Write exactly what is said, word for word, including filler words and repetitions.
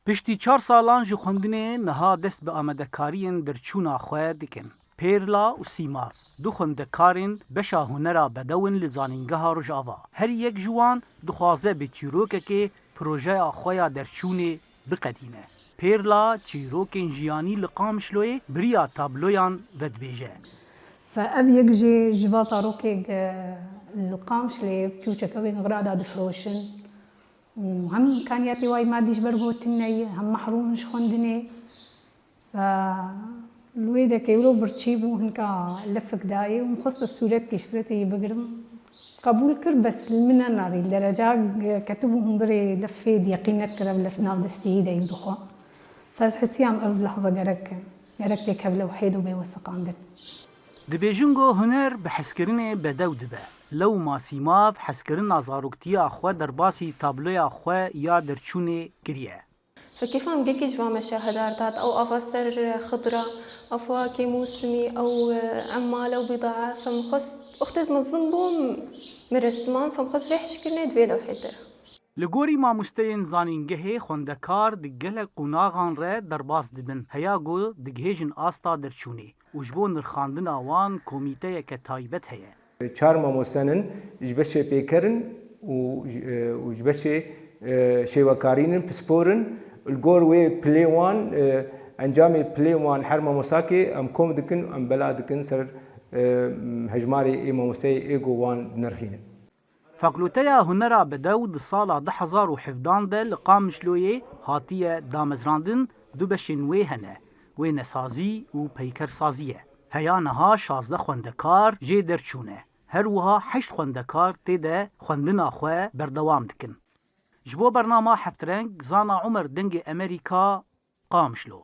Piştî çar salan ji xwendinê niha dest bi amadekariyên derçûna xwe dikin. Pêrla û Sîmav, du xwendekarên beşa hunera bedew in li Zanîngeha Rojava. Her yek ji wan dixwaze bi çîrokekê projeya xwe ya derçûnê biqedîne. Pêrla çîrokên jiyanî li Qamişloyê bi riya tabloyan vedibêje. Fe ev yek jê ji va zarokê ge li Qamişlê çûçeke wê nixira da difiroşin. Û hem îmkaniyatê wayî madî ji ber gotin neyê, hem mehrûm in ji xwendinê. Fe li wê dekê wilo birçî bû, hinka lifik dayê û min xwest ez sûretkî ji sûretê yî bigirim. Qebûl kir, bes li min nenarî. Dereca ketibû hundirê lifê, yeqîn nekir ev lif nav destê yî de yî dixwe. Fe ez hesiyam ev lehza gerek, gerek têkev lewhê de bê wesiqandin. Dibêjin ku huner bi hezkirinê bedew dibe. Lewma Sîmav hezkirina zaroktiya xwe derbasî tabloya xwe ya derçûnê kiriye. Fekê fam gelkî ji van me şahidar dat, ew ava ser xidra, ew fawakê mûsimî, ew, e, emmal, ew bîdaa, fem xwest. Wextê ez mezin bûm, min resiman, fem xwest vê hişkirinê di vê lewhê de. Li gorî mamosteyên zanîngehê xwendekar di gelek qonaxan re derbas dibin, heya ku digihêjin asta derçûnê û ji bo nirxandina wan komîteyeke taybet heye. Çar mamoste nin, ji beşê pêker in û ji, û ji beşê, e, şêwekarî nin, pispor in. Li gor wê pilê wan, e, encamê pilê wan her mamostakê em kom dikin, em bela dikin ser, e, hejmarê ê mamosteyê ê ku wan dinirxînin. Fakulteya Hunera Bedew di sala du hezar û hevdan de li Qamişloyê hatiye damezrandin, du beşên wê hene, wênesazî û peykersazî ye. Heya niha şazdeh xwendekar jê derçûne. Her wiha heşt xwendekar tê de xwendina xwe berdewam dikin. Ji bo bernama Heftreng, Zana Umer, Dengê Emerîka, Qamişlo.